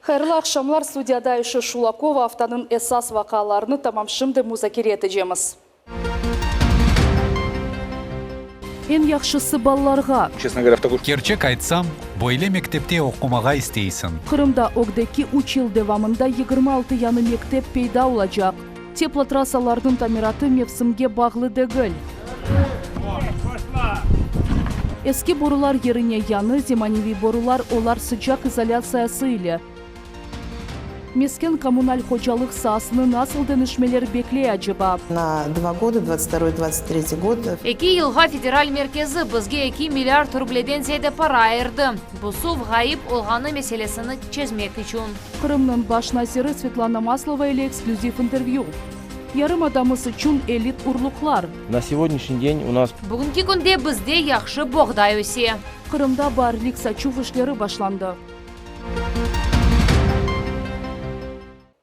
Hayırlı aqşamlar, studiyada Ayşe Şulakova, aftanıñ esas vaqialarını tamam şimdi muzakere etecemiz. Eñ yahşısı balalarğa. Kerçek aytsam, böyle mektepte oqumağa isteysiñ. Qırımda ögdeki üç yıl devamında 26 yañı mektep peyda olacaq. Teplotrassalarnıñ tamiratı mevsimge bağlı degil. Eski borular yerine yañı zemaneviy borular, olar sıcaq izolâtsiyası ile. Mesken-kommunal hocalıq saasını nasıl deñişmeler bekley aceba? Na dva goda, dvadtsat vtoroy, dvadtsat tretiy god. Eki yılğa federal merkezi bizge eki milliard rubleden ziyade para ayırdı, bu suv ğayıp olğanı meselesini çezmek içün. Qırımnıñ baş naziri Svetlana Maslova ile eksklüziv intervyü. Yarımadamız içün elit urluqlar. Na segodnyashniy den u nas. Bugünki künde bizde yahşı boğday öse. Qırımda baarlik saçuv işleri başlandı.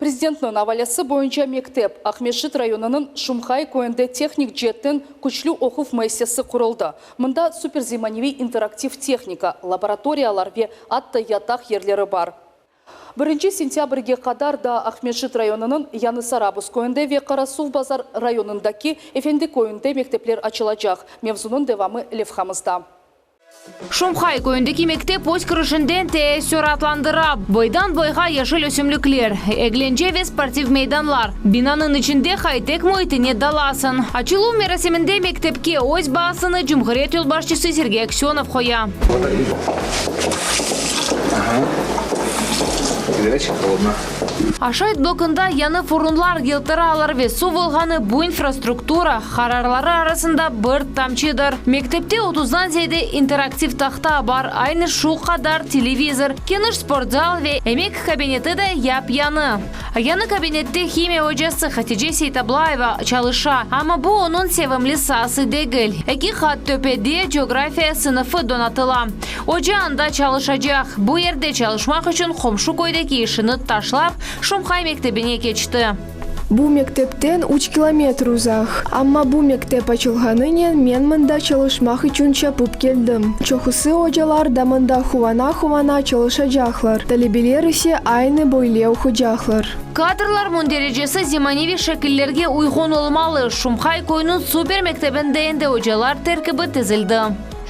Prezidentniñ avalesi boyunca mektep, Aqmescit rayonınıñ Şumhay köyünde tehnik ceetten küçlü oquv müessisesi quruldı. Mında superzemaneviy interaktiv tehnika, laboratoriyalar ve atta yataq yerleri bar. Birinci sentâbrge qadar daa Aqmescit rayonınıñ Yañı Sarabuz köyünde ve Qarasuvbazar rayonındaki Efendi köyünde mektepler açılacaq. Mevzunıñ devamı levhamızda. Şumhay köyündeki mektep öz kirişinden teessüratlandıra, boydan-boyğa yeşil ösümlikler, eglence ve sportiv meydanlar. Binanıñ içinde haytek müitine dalasıñ. Açıluv merasiminde mektepke öz baasını cumhuriyet yolbaşçısı Sergey Aksönov qoya. Aşayt blokunda yañı furunlar yıltıralar ve suv olğanı bu infrastruktura qararları arasında bir tamçıdır. Mektepte otuzdan ziyade interaktiv tahta bar, aynı şu qadar televizor, keniş sportzal ve emek kabineti de yap-yañı. Yañı kabinette himiya ocası Hatice Seytablayeva çalışa, amma bu onıñ sevimli saası degil. Eki qat töpede cografiya sınıfı donatıla. Oca anda çalışacaq. Bu yerde çalışmaq içün qomşu köydeki işini taşlap, Şumhay mektebine keçti. Bu mektepten üç kilometr uzaq. Amma bu mektep açılğanınen men mında çalışmaq içün çapıp keldim. Çoqusı ocalar da mında quvana-quvana çalışacaqlar, talebeler ise aynı böyle oqucaqlar. Kadrlar mündericesi zemaneviy şekillerge uyğun olmalı. Şumhay köyüniñ super mektebinde endi ocalar terkibi tizildi.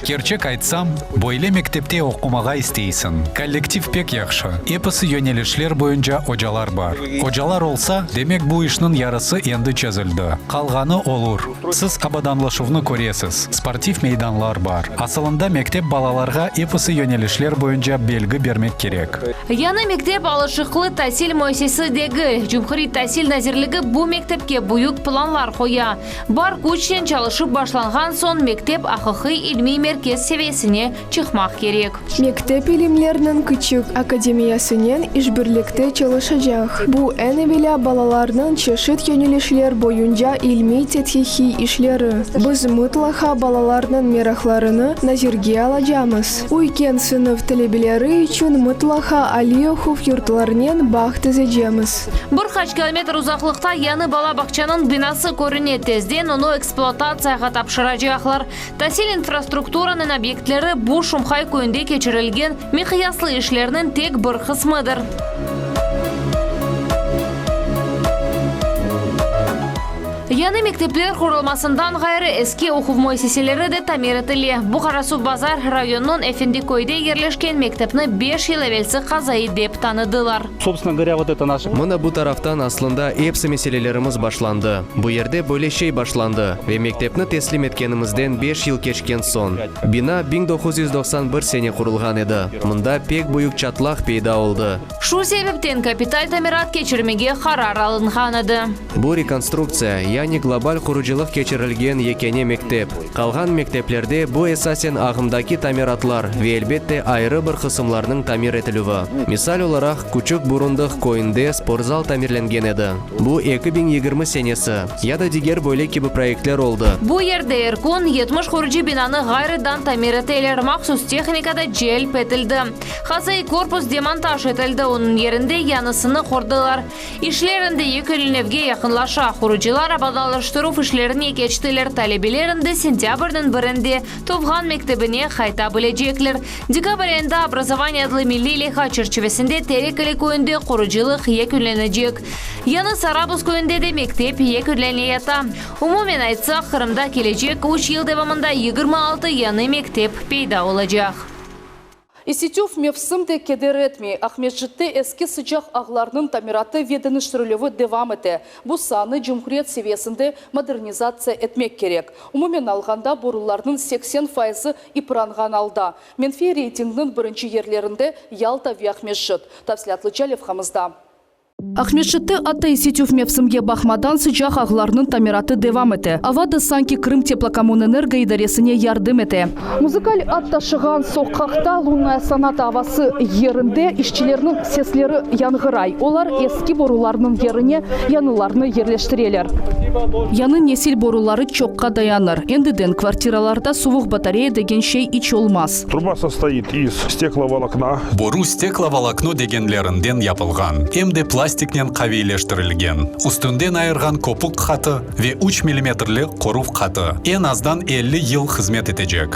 Kerçek aytsam, böyle mektepte oqumağa isteysiñ. Kollektiv pek yahşı, episi yönelişler boyunca ocalar bar. Ocalar olsa, demek bu işniñ yarısı endi çezildi. Qalğanı olur. Siz abadanlaşuvnı köresiz, sportiv meydanlar bar. Asılında mektep balalarğa episi yönelişler boyunca belgi bermek kerek. Yañı mektep alışıqlı tasil müessisesi degil. Cumhuriy tasil nazirligi bu mektepke büyük planlar qoya. Bar küçnen çalışıp başlanğan soñ mektep aqiqiy ilmiy merkez seviyesine çıqmaq kerek. Mektep ilimlerniñ kiçik akademiyasınen işbirlikte çalışacaq. Bu, eñ evelâ, balalarnıñ çeşit yönelişler boyunca ilmiy-tedqiqiy işleri. Biz mıtlaqa balalarnıñ meraqlarını nazirge alacamız. Üyken sınıf talebeleri içün mıtlaqa aliy oquv yurtlarınen bağ tizecemiz. Bir qaç kilometr uzaqlıqta yañı bala bağçanıñ binası körüne, tezden onı ekspluatatsiyağa tapşıracaqlar. Tasil infrastrukturanıñ obyektleri bu Şumhay köyünde keçirilgen miqyaslı işlerniñ tek bir qısmıdır. Yañı mektepler qurulmasından ğayrı, eski oquv müessiseleri de tamir etile. Bu Qarasuvbazar rayonınıñ Efendiköyde yerleşken mektepni beş yıl evelsi qazaiy dep tanıdılar. Sobstvenno govorâ, vot eto naşa. Mına bu taraftan aslında epsi meselelerimiz başlandı. Bu yerde böyle şey başlandı ve mektepni teslim etkenimizden beş yıl keçken soñ. Bina 1991 sene qurulğan edi. Mında pek büyük çatlaq peyda oldı. Şu sebepten kapital tamirat keçirmege qarar alınğan edi. Bu rekonstruktsiya, yani global qurucılıq keçirilgen yekâne mektep. Qalğan mekteplerde bu esasen ağımdaki tamiratlar ve elbette ayrı bir qısımlarnıñ tamir etilüvi. Misal olaraq, Küçük Burundıq köyünde sportzal tamirlengen edi. Bu 2020 senesi. Ya da diger böyle kibi proyektler oldı. Bu yerde er kün 70 qurucı binanı ğayrıdan tamir eteler, mahsus tehnika da celp etildi. Hazai korpus demontaj etildi, onıñ yerinde yañısını qurdılar. İşler endi yekünlenüvge yaqınlaşa, qurucılar abadanlaştırıla. Abadanlaştıruv işlerine keçtiler. Talebeler endi sentâbrniñ birinde tuvğan mektebine qayta bilecekler. Dekabr ayında Obrazovaniye adlı milliy leyha çerçivesinde Terekali köyünde qurucılıq yekünlenecek. Yañı Sarabuz köyünde de mektep yekünleneyata. Umumen aytsaq, Qırımda kelecek üç yıl devamında 26 yañı mektep peyda olacaq. Isitüv mevsim de keder etmey. Aqmescitte eski sıcaq ağlarnıñ tamiratı ve deñiştirilüvi devam ete. Bu saanı cumhuriyet seviyesinde modernizatsiya etmek kerek. Umumen alğanda, borularnıñ 80 fayızı ipranğan alda. Menfiy reytingniñ birinci yerlerinde Yalta ve Aqmescit. Tafsilâtlıca levhamızda. Aqmescitte atta isitüv mevsimge baqmadan sıcaq ağlarnıñ tamiratı devam ete. Ava da sanki Krımteplokommunenergo idaresine yardım ete. Muzıkal ad taşığan soqaqta Lunnaya sonata avası yerinde işçilerniñ sesleri yañğıray. Olar eski borularnıñ yerine yañılarnı yerleştireler. Yañı nesil boruları çoqqa dayanır. Endiden kvartiralarda suvuq batareya degen şey iç olmaz. Truba sostoit iz steklovolokna. Boru steklovolokno degenlerinden yapılğan, em de plastiknen qaviyleştirilgen. Üstünden ayırğan köpük qatı ve üç millimetrli qoruv qatı. Eñ azdan 50 yıl hızmet etecek.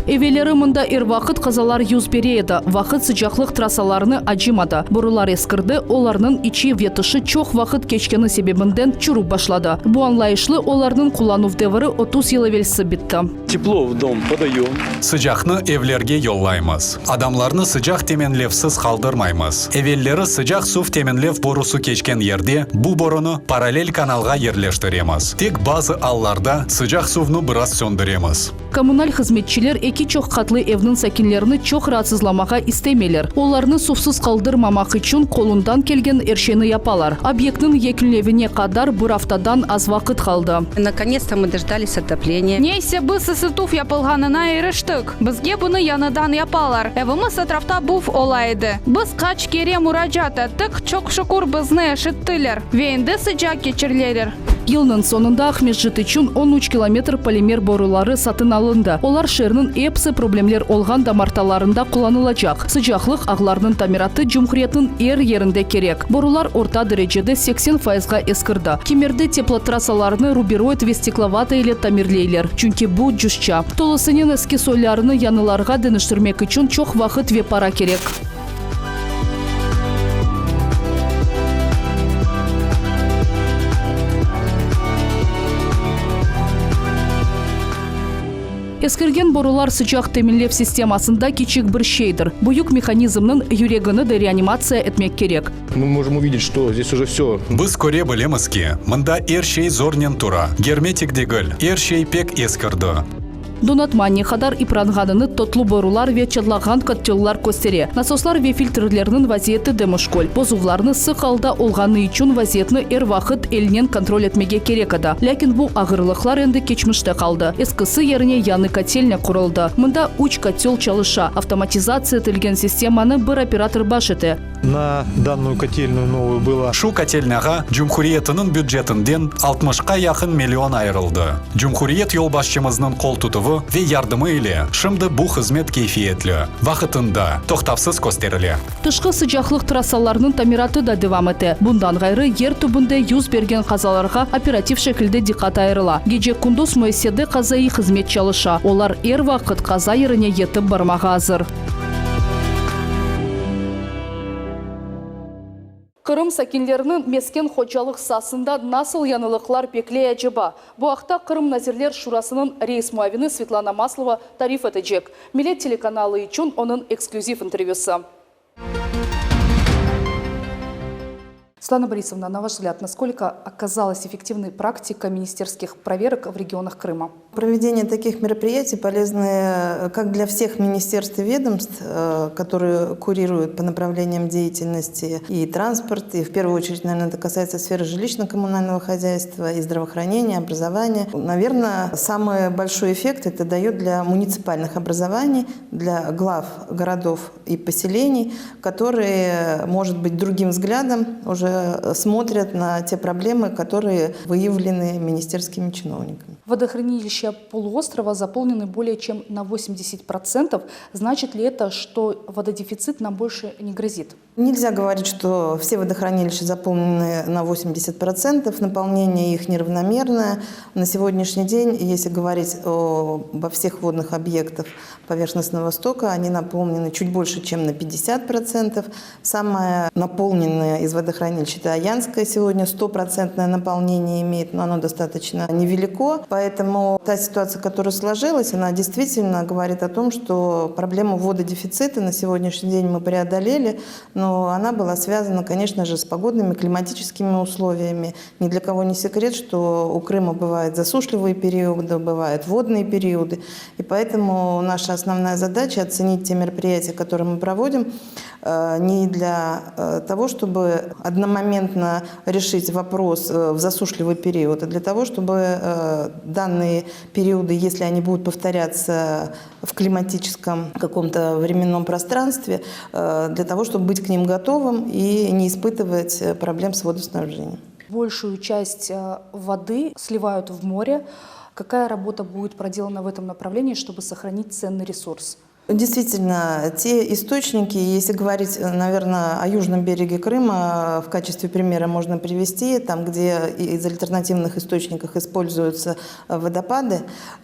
Evelleri mında er vaqıt qazalar yüz bere edi. Vaqıt sıcaqlıq trassalarını acımadı. Borular eskirdi, olarnıñ içi ve tışı çoq vaqıt keçkeni sebebinden çürüp başladı. Bu añlayışlı olarnıñ qullanuv devri 30 yıl evelsi bitti. Teplo v dom podayom. Sıcaqnı evlerge yollaymız. Adamlarnı sıcaq teminlevsiz qaldırmaymız. Evelleri sıcaq suv teminlev borusı keçken yerde bu borunı parallel kanalğa yerleştiremiz. Tek bazı allarda sıcaq suvnı biraz söndüremiz. Kommunal hızmetçiler eki çoq qatlı evniñ sakinlerini çoq raatsızlamağa istemeyler. Olarnı suvsız qaldırmamaq içün qolundan kelgen er şeyni yapalar. Obyektniñ yekünlevine qadar bir aftadan az vaqıt qaldı. Nakonetsto mı dojdalis otopleniya. Neyse, biz ısıtuv yapılğanına eriştik. Bizge bunı yañıdan yapalar. Evimiz etrafta buv ola edi. Biz qaç kere muracaat ettik, çoq şükür bizni eşittiler ve endi sıcaq keçirileler. Yılnıñ soñunda Aqmescit içün 13 kilometr polimer boruları satın alındı. Olar şeerniñ episi problemler olğan damartalarında qullanılacaq. Sıcaqlıq ağlarınıñ tamiratı cumhuriyetniñ er yerinde kerek. Borular orta derecede 80 fayızğa eskirdi. Kimerde teplotrassalarnı ruberoid ve steklovata ile tamirleyler, çünki bu cusça. Tolusınen eski soylarını yañılarğa deñiştirmek içün çoq vaqıt ve para kerek. Eskirgen borular sıcaq teminlev sistemasında kiçik bir şeydir. Büyük mehanizmniñ yüregini de reanimatsiya etmek kerek. Mı mojemo uvidet, çto zdes uje vsyo. Biz köre bilemiz ki, mında er şey zornen tura, germetik degil, er şey pek eskirdi. Donatma ne qadar ipranğanını totlu borular ve çatlağan kotellar köstere. Nasoslar ve filtrlerniñ vaziyeti de müşkül. Bozuvlarnı sıq alda olğanı içün vaziyetni er vaqıt elnen kontrol etmege kerek edi. Lâkin bu ağırlıqlar endi keçmişte qaldı. Eskisi yerine yañı kotelnâ quruldı. Mında üç kotel çalışa, avtomatizatsiya etilgen sistemanı bir operator baş ete. Na dannuyu kotelnuyu novuyu bylo. Şu kotelnâğa cumhuriyetiniñ bücetinden altmışqa yaqın million ayırıldı. Cumhuriyet yolbaşçımıznıñ qol tutuvı ve yardımı ile şimdi bu hızmet keyfiyetli, vaqıtında, toqtavsız kösterile. Tışqı sıcaqlıq trassalarınıñ tamiratı da devam ete. Bundan ğayrı, yer tübünde yüz bergen qazalarğa operativ şekilde diqqat ayırıla. Gece-kündüz müessisede qazaiy hızmet çalışa, olar er vaqıt qaza yerine yetip barmağa azır. Qırım sakinlerini mesken hocalıq saasında nasıl yañılıqlar bekley aceba? Bu aqta Qırım Nazirler Şurasınıñ reis muavini Svetlana Maslova tarif etecek. Millet telekanalı içün onıñ eksklüziv intervyüsi. Svetlana Borisovna, на ваш взгляд, насколько оказалась эффективной практика министерских проверок в регионах Крыма? Проведение таких мероприятий полезны э, как для всех министерств и ведомств, э, которые курируют по направлениям деятельности и транспорт, и в первую очередь, наверное, это касается сферы жилищно-коммунального хозяйства, и здравоохранения, образования. Наверное, самый большой эффект это дает для муниципальных образований, для глав городов и поселений, которые, может быть, другим взглядом уже смотрят на те проблемы, которые выявлены министерскими чиновниками. Водохранилища полуострова заполнены более чем на 80%. Значит ли это, что вододефицит нам больше не грозит? Нельзя говорить, что все водохранилища заполнены на 80%, наполнение их неравномерное. На сегодняшний день, если говорить обо всех водных объектах поверхностного стока, они наполнены чуть больше, чем на 50%. Самое наполненное из водохранилищ – это Аянское сегодня, стопроцентное наполнение имеет, но оно достаточно невелико. Поэтому та ситуация, которая сложилась, она действительно говорит о том, что проблему вододефицита на сегодняшний день мы преодолели, но она была связана, конечно же, с погодными, климатическими условиями. Ни для кого не секрет, что у Крыма бывают засушливые периоды, бывают водные периоды. И поэтому наша основная задача – оценить те мероприятия, которые мы проводим, э, не для э, того, чтобы одномоментно решить вопрос э, в засушливый период, а для того, чтобы данные периоды, если они будут повторяться в климатическом каком-то временном пространстве, для того, чтобы быть к ним готовым и не испытывать проблем с водоснабжением. Большую часть воды сливают в море. Какая работа будет проделана в этом направлении, чтобы сохранить ценный ресурс? Действительно, те источники, если говорить, наверное, о южном береге Крыма, в качестве примера можно привести, там, где из альтернативных источников используются водопады,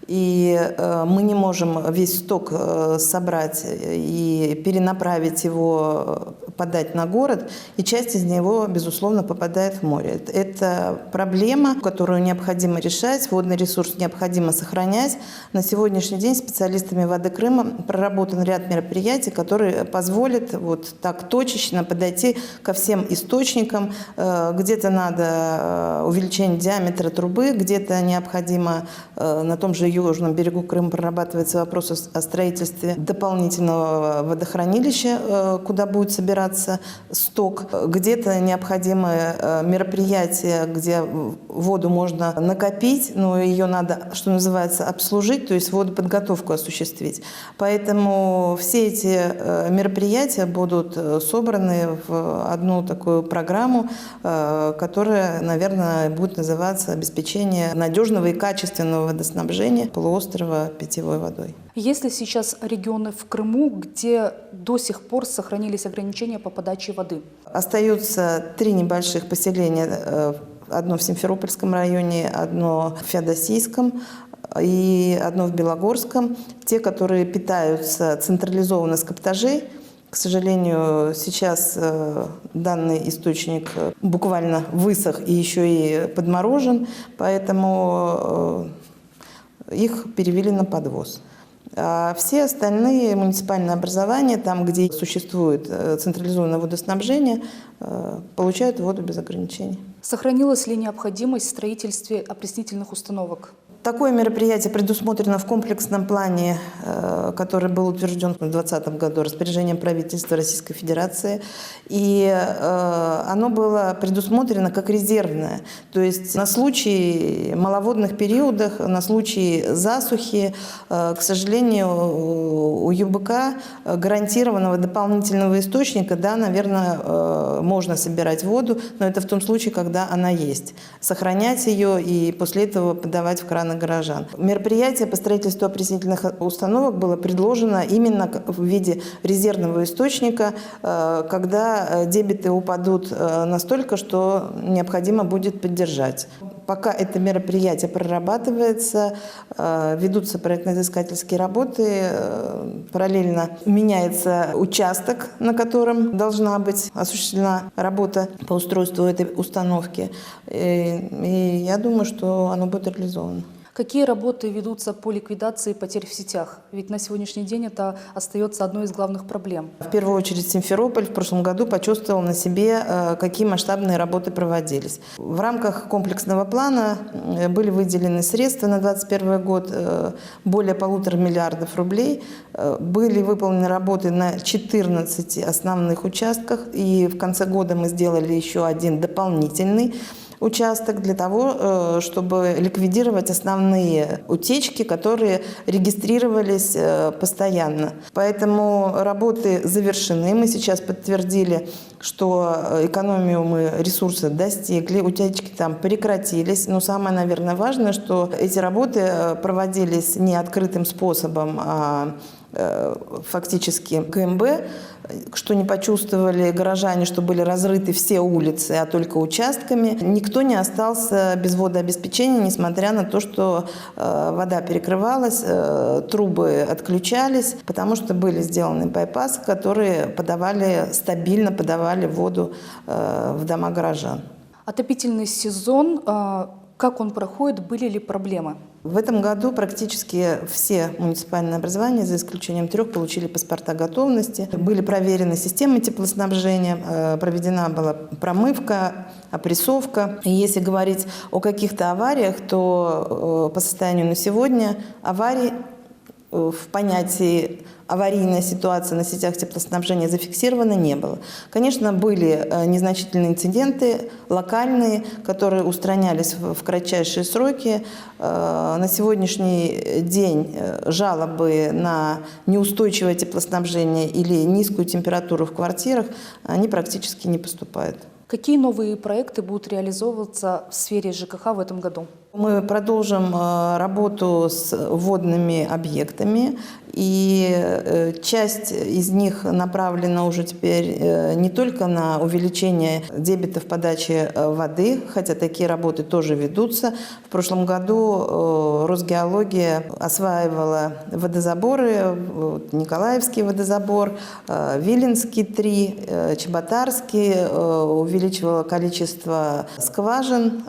и э, мы не можем весь сток э, собрать и перенаправить его, подать на город, и часть из него, безусловно, попадает в море. Это проблема, которую необходимо решать, водный ресурс необходимо сохранять. На сегодняшний день специалистами воды Крыма проработан ряд мероприятий, которые позволят вот так точечно подойти ко всем источникам. Э, где-то надо э, увеличение диаметра трубы, где-то необходимо э, на том же южном берегу Крыма прорабатывается вопрос о строительстве дополнительного водохранилища, куда будет собираться сток. Где-то необходимы мероприятия, где воду можно накопить, но ее надо, что называется, обслужить, то есть водоподготовку осуществить. Поэтому все эти э, мероприятия будут э, собраны в одну такую программу, э, которая, наверное, будет называться «Обеспечение надежного и качественного водоснабжения полуострова питьевой водой». Есть ли сейчас регионы в Крыму, где до сих пор сохранились ограничения по подаче воды? Остаются три небольших поселения Одно в Симферопольском районе, одно в Феодосийском и одно в Белогорском. Те, которые питаются централизованно с каптажей, к сожалению, сейчас э, данный источник буквально высох и еще и подморожен, поэтому э, их перевели на подвоз. А все остальные муниципальные образования, там, где существует э, централизованное водоснабжение, получают воду без ограничений. Сохранилась ли необходимость в строительстве опреснительных установок? Такое мероприятие предусмотрено в комплексном плане, э, который был утвержден в 2020 году распоряжением правительства Российской Федерации. И э, оно было предусмотрено как резервное. То есть на случай маловодных периодов, на случай засухи, э, к сожалению, у ЮБК гарантированного дополнительного источника, да, наверное, можно собирать воду, но это в том случае, когда она есть. Сохранять ее и после этого подавать в краны горожан. Мероприятие по строительству опреснительных установок было предложено именно в виде резервного источника, э, когда э, дебиты упадут э, настолько, что необходимо будет поддержать. Пока это мероприятие прорабатывается, ведутся проектно-изыскательские работы, параллельно меняется участок, на котором должна быть осуществлена работа по устройству этой установки. И я думаю, что оно будет реализовано. Какие работы ведутся по ликвидации потерь в сетях? Ведь на сегодняшний день это остается одной из главных проблем. В первую очередь Симферополь в прошлом году почувствовал на себе, э, какие масштабные работы проводились. В рамках комплексного плана э, были выделены средства на 2021 год, э, более полутора миллиардов рублей. Были выполнены работы на 14 основных участках, и в конце года мы сделали еще один дополнительный участок для того, э, чтобы ликвидировать основные утечки, которые регистрировались э, постоянно. Поэтому работы завершены. Мы сейчас подтвердили, что э, экономию мы ресурсы достигли, утечки там прекратились. Но самое, наверное, важное, что эти работы проводились не открытым способом, а. фактически КМБ, что не почувствовали горожане, что были разрыты все улицы, а только участками. Никто не остался без водообеспечения, несмотря на то, что вода перекрывалась, трубы отключались, потому что были сделаны байпасы, которые подавали, стабильно подавали воду в дома горожан. Отопительный сезон, как он проходит, были ли проблемы? В этом году практически все муниципальные образования, за исключением трех, получили паспорта готовности. Были проверены системы теплоснабжения, э, проведена была промывка, опрессовка. И если говорить о каких-то авариях, то э, по состоянию на сегодня аварий э, в понятии аварийная ситуация на сетях теплоснабжения зафиксирована не было. Конечно, были э, незначительные инциденты, локальные, которые устранялись в кратчайшие сроки. Э, на сегодняшний день э, жалобы на неустойчивое теплоснабжение или низкую температуру в квартирах, они практически не поступают. Какие новые проекты будут реализовываться в сфере ЖКХ в этом году? Мы продолжим работу с водными объектами, и э, часть из них направлена уже теперь э, не только на увеличение дебитов подачи э, воды, хотя такие работы тоже ведутся. В прошлом году Росгеология осваивала водозаборы, Николаевский водозабор, Виленский 3, Чеботарский, увеличивала количество скважин,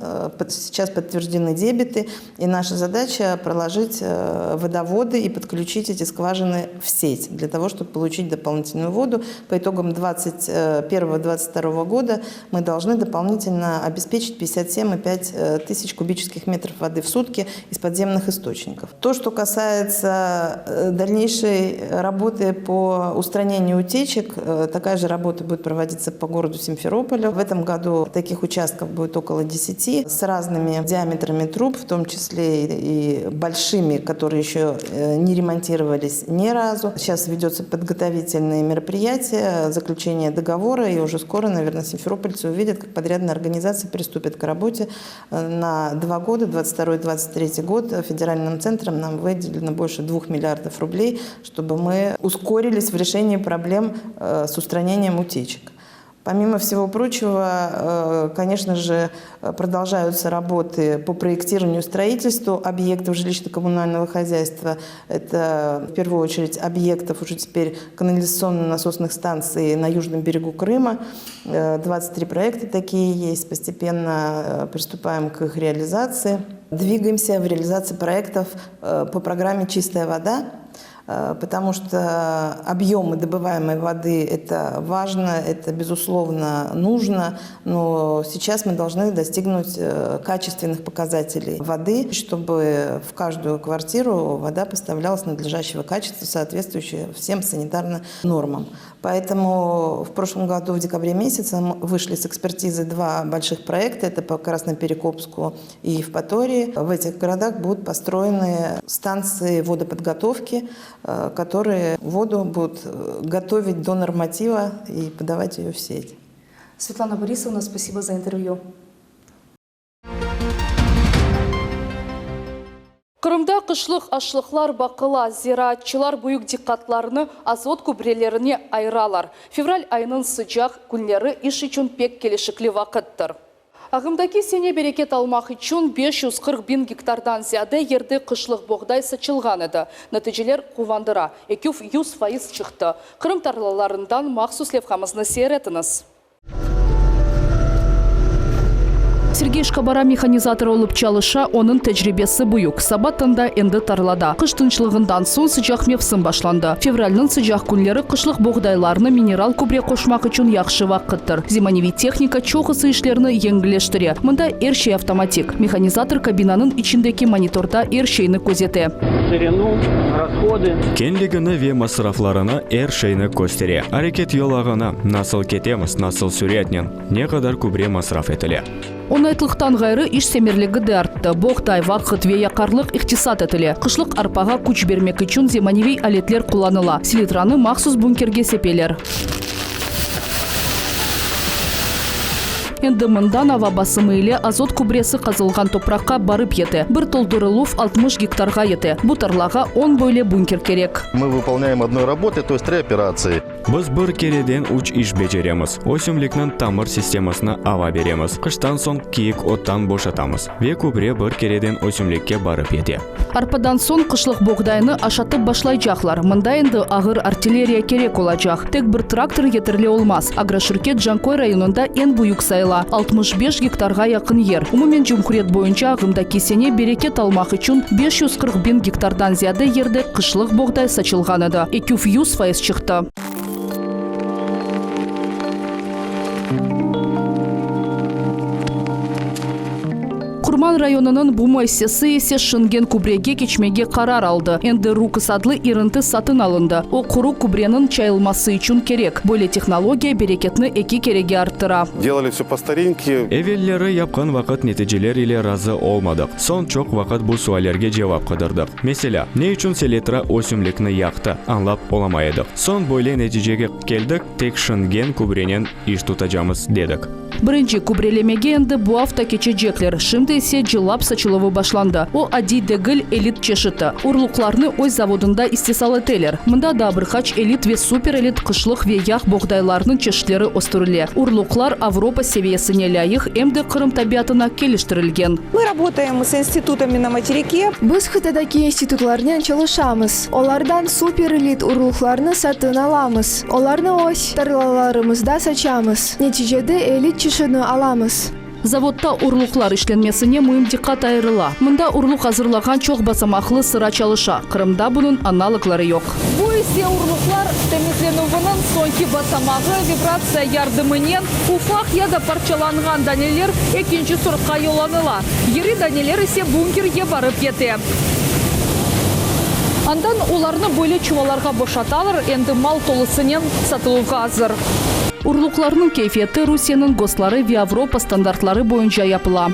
сейчас подтверждены дебиты, и наша задача проложить водоводы и подключить эти скважины в сеть для того, чтобы получить дополнительную воду. По итогам 2021-2022 года мы должны дополнительно обеспечить 57,5 э, тысяч кубических метров воды в сутки из подземных источников. То, что касается э, дальнейшей работы по устранению утечек, э, такая же работа будет проводиться по городу Симферополю. В этом году таких участков будет около 10 с разными диаметрами труб, в том числе и большими, которые еще не ремонтировались ни разу. Сейчас ведется подготовительные мероприятия, заключение договора, и уже скоро, наверное, симферопольцы увидят, как подрядная организация приступит к работе на два года, 22-23 год. Федеральным центром нам выделено больше 2 миллиардов рублей, чтобы мы ускорились в решении проблем э, с устранением утечек. Помимо всего прочего, э, конечно же, продолжаются работы по проектированию и строительству объектов жилищно-коммунального хозяйства. Это, в первую очередь, объектов уже теперь канализационно-насосных станций на южном берегу Крыма. 23 э, проекта такие есть. Постепенно э, приступаем к их реализации. Двигаемся в реализации проектов по программе «Чистая вода». Э, потому что объемы добываемой воды – это важно, это, безусловно, нужно, но сейчас мы должны достигнуть э, качественных показателей воды, чтобы в каждую квартиру вода поставлялась надлежащего качества, соответствующего всем санитарным нормам. Поэтому в прошлом году, в декабре месяце, мы вышли с экспертизы два больших проекта. Это по Красноперекопску и Евпатории. В этих городах будут построены станции водоподготовки, э, которые воду будут э, готовить до норматива и подавать ее в сеть. Светлана Борисовна, спасибо за интервью. Qırımda qışlıq aşlıqlar baqıla, ziraatçılar büyük diqqatlarını azot kübrelerine ayıralar. Fevral ayınıñ sıcaq künleri iş içün pek kelişikli vaqıttır. Ağımdaki sene bereket almaq içün 540 biñ gektardan ziyade yerde qışlıq boğday saçılğan edi. Neticeler quvandıra, eküv 100% çıqtı. Qırım tarlalarından mahsus levhamıznı seyir etiñiz. Sergey Şkabara mehanizator olıp çalışa, onıñ tecribesi büyük. Saba tañda endi tarlada. Qış tınçlığından soñ sıcaq mevsim başlandı. Fevralniñ sıcaq künleri qışlıq boğdaylarnı mineral kübre qoşmaq içün yahşı vaqıttır. Zemaneviy tehnika çoqusı işlerni yengilleştire. Mında er şey avtomatik. Mehanizator kabinanıñ içindeki monitorda er şeyni közete. Şirinu, rashodı. Keñligini ve masraflarını, er şeyni köstere. Areket yolağını, nasıl ketemiz, nasıl süratnen, ne qadar kübre masraf etile. Oñaytlıqtan ğayrı, iş semerligi de arttı. Boğday, vaqıt ve yaqarlıq iqtisat etile. Qışlıq arpağa küç bermek içün zemaneviy aletler qullanıla. Selitranı mahsus bunkerge sepeler. Endi mından ava basımı ile azot kübresi qazılğan topraqqa barıp yete. Bir toldurıluv 60 gektarğa yete. Bu tarlağa on böyle bunker kerek. Мы выполняем одной работой, то есть три операции. Biz bir kereden üç iş beceremiz, ösümlikniñ tamır sistemasına ava beremiz, qıştan soñ kiyik ottan boşatamız ve kübre bir kereden ösümlikke barıp yete. Arpadan soñ qışlıq boğdaynı aşatıp başlaycaqlar. Mında endi ağır artilleriya kerek olacaq. Tek bir traktor yeterli olmaz. Agroşirket Canköy rayonında eñ büyük sayıla, 65 gektarğa yaqın yer. Umumen cumhuriyet boyunca ağımdaki sene bereket almaq içün 540 biñ gektardan ziyade yerde qışlıq boğday saçılğan edi. Eküv 100% çıqtı. Qurman rayonınıñ bu müessisesi ise şingen kübrege keçmege qarar aldı. Endi Ruks adlı irinti satın alındı. O, quru kübreniñ çayılması içün kerek. Böyle tehnologiya bereketni eki kerege arttıra. Delali vse po starinke. Evelleri yapqan vaqıt neticeler ile razı olmadıq. Soñ çoq vaqıt bu suallerge cevap qıdırdıq. Meselâ, ne içün selitra ösümlikni yaqtı, añlap olamay edik. Soñ böyle neticege keldik, tek şingen kübrenen iş tutacamız, dedik. Birinci kübrelemege endi bu afta keçecekler, şimdi ise cılap saçıluvı başlandı. O, adiy degil, elit çeşiti. Urluqlarnı öz zavodında istisal eteler. Mında daa bir qaç elit ve super elit qışlıq ve yağ boğdaylarınıñ çeşitleri östürile. Urluqlar Avropa seviyesine lâyıq em de Qırım tabiatına keliştirilgen. Mı rabotaem s institutami na materike. Biz qıtadaki institutlarnen çalışamız, olardan super elit urluqlarnı satın alamız, olarnı öz tarlalarımızda saçamız. Neticede elit çeşitni alamız. Zavodda urluqlar işlenmesine müim diqqat ayırıla. Mında urluq azırlağan çoq basamaqlı sıra çalışa. Qırımda bunıñ analogları yoq. Bu ise urluqlar temizlenüviniñ soñki basamağı, vibratsiya yardımınen ufaq ya da parçalanğan daneler ekinci sortqa yollanıla, yiri daneler ise bunkerge barıp yete. Andan olarnı böyle çuvallarğa boşatalar, endi mal tolusınen satıluvğa azır. Urluqlarnıñ keyfiyeti Rusiyeniñ GOSTları ve Avropa standartları boyunca yapıla.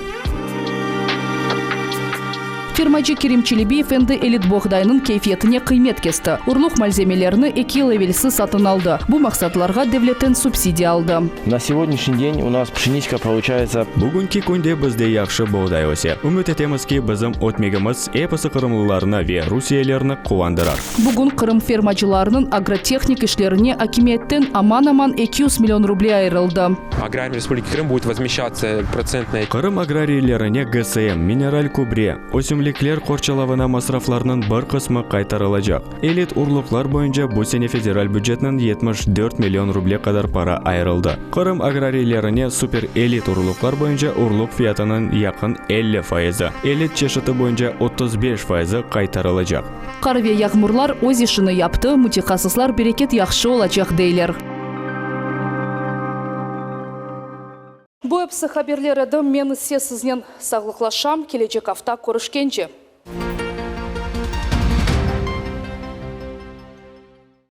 Fermacı Kerim Çelebiyev endi elit boğdaynıñ keyfiyetine qıymet kesti. Urluq malzemelerini eki yıl evelsi satın aldı. Bu maqsatlarğa devletten subsidiya aldı. Na segodnâşniy den u nas pşeniçka poluçayetsâ. Bugünki künde bizde yahşı boğday öse. Ümüt etemiz ki, bizim ötmegimiz episi qırımlılarnı ve rusiyelilerni quvandırar. Bugün Qırım fermacılarınıñ agrotehnik işlerine akimiyetten aman-aman 200 million ruble ayırıldı. Agrariyam Respubliki Krım будет vozmeşçatsâ protsentnaya. Qırım agrariylerine GSM, mineral kübre, ösümlikler qorçalavına masraflarnıñ bir qısmı qaytarılacaq. Elit urluqlar boyunca bu sene federal bücetniñ 74 million ruble qadar para ayırıldı. Qırım agrariylerine super elit urluqlar boyunca urluq fiyatınıñ yaqın 50 fayızı, elit çeşiti boyunca 35 fayızı qaytarılacaq. Qar ve yağmurlar öz işini yaptı, mütehassıslar bereket yahşı olacaq, deyler. Bu episi haberler edi, men ise siznen sağlıqlaşam, kelecek afta körüşkence.